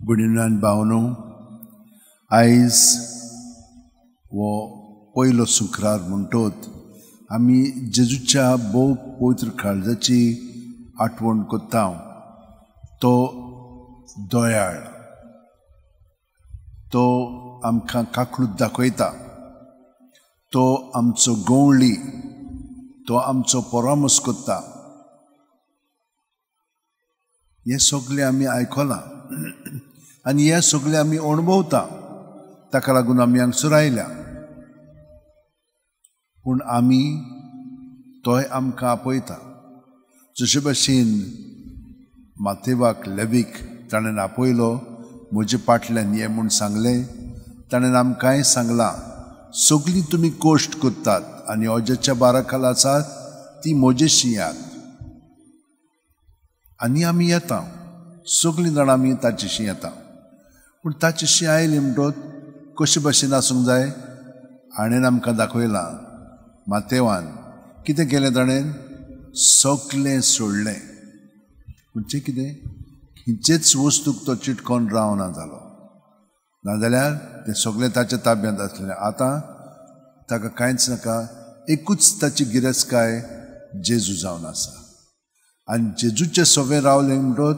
भयणीनो भावनो, आयज हो पयलो शुक्रार म्हणटोत आमी जेजूच्या भोव पवित्र काळजाची आठवण करता. तो दयाळ, तो आमकां काकळूत दाखयता, तो आमचो गवळी, तो आमचो परामर्श करता. हें सगळें आमी आयकलां आनी हें सगळें आमी अणभवता, ताका लागून आमी हांगसर आयल्या. पूण आमी तोय आमकां आपयता. जशे भशेन मातेवाक लेवीक ताणें आपयलो, म्हजे पाटल्यान ये म्हूण सांगलें, ताणें आमकांय सांगलां, सगळीं तुमी कश्ट करतात आनी अजाच्या बारा खाला आसात ती म्हजेशी यात. आनी आमी येता, सगळीं जाणां आमी ताचेशी येता. पूण ताचेशी आयली म्हणटोच कशे भशेन आसूंक जाय हाणें आमकां दाखयलां. मातेवान कितें केलें? ताणें सगळें सोडलें. म्हणजे कितें, खंयचेच वस्तूक तो चिटकोन रावना जालो, नाजाल्यार तें सगळें ताच्या ताब्यांत आसलें. आतां ताका कांयच नाका, एकूच ताची गिरेस्तकाय जेजू जावन आसा. आनी जेजूचें सगळें रावलें म्हणटोच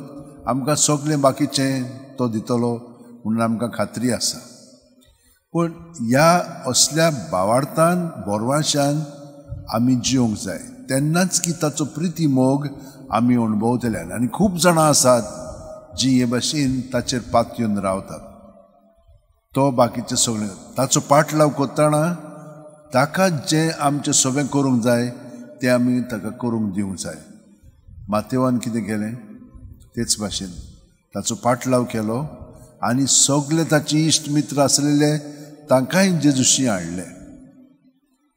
आमकां सगळें बाकीचें तो दितलो म्हणून आमकां खात्री आसा. पूण ह्या असल्या भावार्थान बोरवाशान आमी जिवंक जाय, तेन्नाच की ताचो प्रिती मोग आमी अणभवतले. आनी खूब जाणां आसात जी हे भाशेन ताचेर पातयेवन रावतात. तो बाकीचें सगळें ताचो पाटलाव करतना ताका जें आमचें सगळें करूंक जाय तें आमी ताका करूंक दिवंक जाय. मातेवान कितें केलें, तेच भाशेन ताचो पाटलाव केलो आनी सगळे ताचे इश्ट मित्र आसलेले तांकांय जेजूशी हाडले.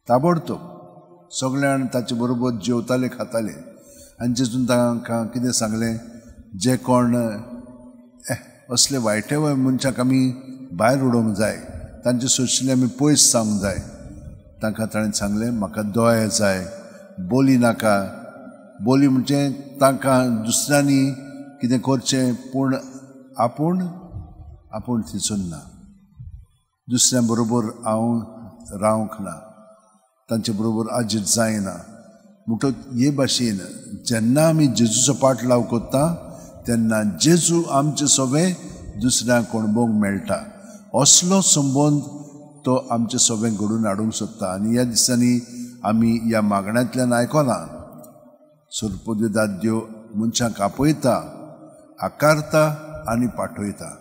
ताबडतोब सगळे जाण ताचे बरोबर जेवताले, खाताले. आनी जेजून तांकां कितें सांगलें, जे कोण असले वायटे मनशाक आमी भायर उडोवंक जाय, तांचे सोंशिल्ले आमी पयस जावंक जाय. तांकां ताणें सांगलें, म्हाका दया जाय, बोली नाका. बोली म्हणजे तांकां दुसऱ्यांनी कितें करचें, पूण आपूण आपूण थिचून ना, दुसऱ्यां बरोबर हांव रावंक ना, तांचे बरोबर आजीत जायना. म्हणटच हे भाशेन जेन्ना आमी जेजूचो पाटलाव करता तेन्ना जेजू आमचे सगळें दुसऱ्यांक अणभवंक मेळटा. असलो संबंद तो आमचे सगळें घडून हाडूंक सोदता. आनी ह्या दिसांनी आमी ह्या मागण्यांतल्यान आयकलां, सोरपोदेदाद देव मनशांक आपयता, आकारता आनी पाठयता.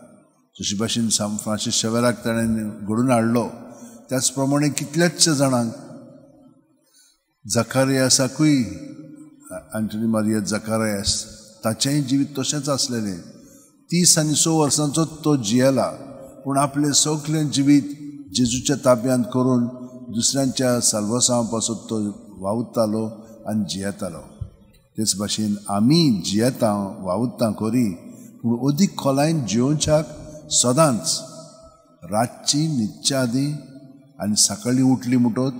जशे भाशेन सांत फ्रांसीस शेवेराक ताणें घडून हाडलो, त्याच प्रमाणे कितल्याच जाणांक, जकारियासाकूय, आंटनी मारिया जकारियास, ताचेंय जिवीत तशेंच आसलेलें. 30 आनी 6 वर्सांचो तो जियेला, पूण आपलें सगळें जिवीत जेजूच्या ताब्यांत करून दुसऱ्यांच्या साल्वासांव पासून तो वावुरतालो आनी जियेतालो. तेच भाशेन आमी जियेता, वावुरता खरी, पूण अदीक खोलायेन जियोवच्याक सदांच रातची न्हिदच्या आदीं आनी सकाळीं उठली म्हणटोच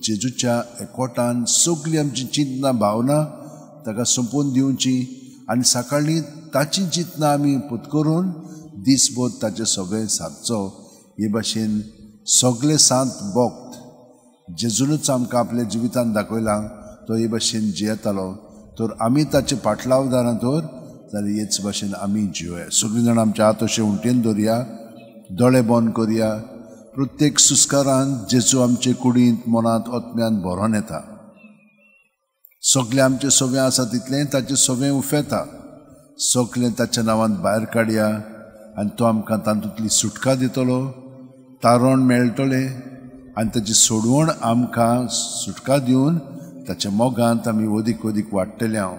जेजूच्या एकवटान सगळीं आमची चिंतनां भावना ताका सोंपोवन दिवची आनी सकाळीं ताची चिंतनां आमी पत्करून दीसभर ताचें सगळें सारचो. हे भाशेन सगळे सांत भक्त जेजूनच आमकां आपल्या जिवितान दाखयलां, तो हे भाशेन जियेतालो. तर आमी ताचे पाटलावदारां तर जाल्यार हेच भाशेन आमी जियोया. सगळीं जाणां आमच्या हात अशें उंटेन दवरया, दोळे बंद करया. प्रत्येक सुस्कारान जेजू आमचे कुडींत, मनांत, आत्म्यांत भरोन येता. सगळें आमचें सगळें आसा तितलें ताचें सगळें उफेता. सगळें ताच्या नांवान भायर काडया आनी तो आमकां तातूंतली सुटका दितलो, तारण मेळटलें आनी ताची सोडवण आमकां सुटका दिवन ताच्या मोगांत आमी अदीक अदीक वाडटले हांव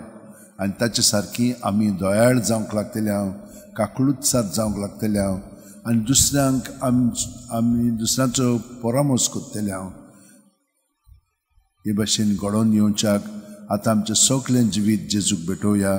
आनी ताचे सारकी आमी दयाळ जावंक लागतले हांव, काकळूतसार जावंक लागतले हांव आनी दुसऱ्यांक आमी दुसऱ्यांचो परामर्श करतले हांव. हे भाशेन घडोवन येवच्याक आतां आमचें सगळें जिवीत जेजूक भेटोवया.